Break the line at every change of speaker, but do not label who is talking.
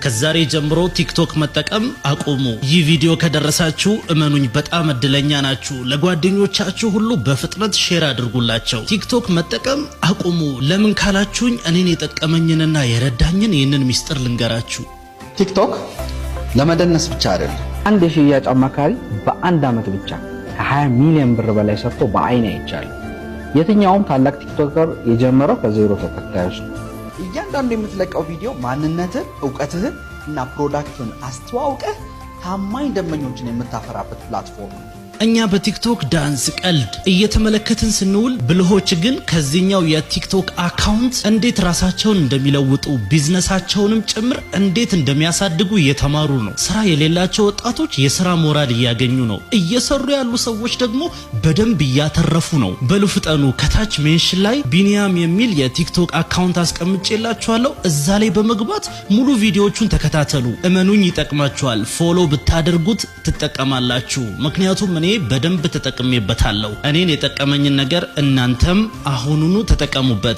ከዛሬ ጀምሮ ቲክቶክ መጠቀም አቁሙ። ይህ ቪዲዮ ከደረሳችሁ እመኑኝ በጣም እድለኛ ናችሁ። ለጓደኞቻችሁ ሁሉ በፍጥነት share አድርጉላቸው። ቲክቶክ መጠቀም አቁሙ። ለምን ካላችሁኝ እኔን የጠቀመኝንና የረዳኝን ይህንን ሚስጥር ልንገራችሁ።
ቲክቶክ ለመደነስ ብቻ አይደለም።
አንድ የሽያጭ አማካሪ በአንድ ዓመት ብቻ ከ20 ሚሊዮን ብር በላይ ሰርቶ በአይኔ አይቻለሁ። የትኛውም ታላቅ TikToker የጀመረው ከዜሮ ተከታዮች ነው።
እያንዳንዱ የምትለቀው ቪዲዮ ማንነትህን፣ እውቀትህን እና product ህን አስተዋውቀህ ታማኝ ደንበኞችን የምታፈራበት platform ነው።
እኛ በቲክቶክ ዳንስ፣ ቀልድ እየተመለከትን ስንውል ብልሆች ግን ከዚህኛው የቲክቶክ account እንዴት ራሳቸውን እንደሚለውጡ ቢዝነሳቸውንም ጭምር እንዴት እንደሚያሳድጉ እየተማሩ ነው። ስራ የሌላቸው ወጣቶች የስራ ሞራል እያገኙ ነው። እየሰሩ ያሉ ሰዎች ደግሞ በደንብ እያተረፉ ነው። በሉ ፍጠኑ። ከታች mention ላይ ቢኒያም የሚል የቲክቶክ account አስቀምጬላችኋለሁ። እዛ ላይ በመግባት ሙሉ ቪዲዮዎቹን ተከታተሉ። እመኑኝ ይጠቅማችኋል። Follow ብታደርጉት ትጠቀማላችሁ። ምክንያቱም እኔ በደንብ ተጠቅሜበታለሁ። እኔን የጠቀመኝን ነገር እናንተም አሁኑኑ ተጠቀሙበት።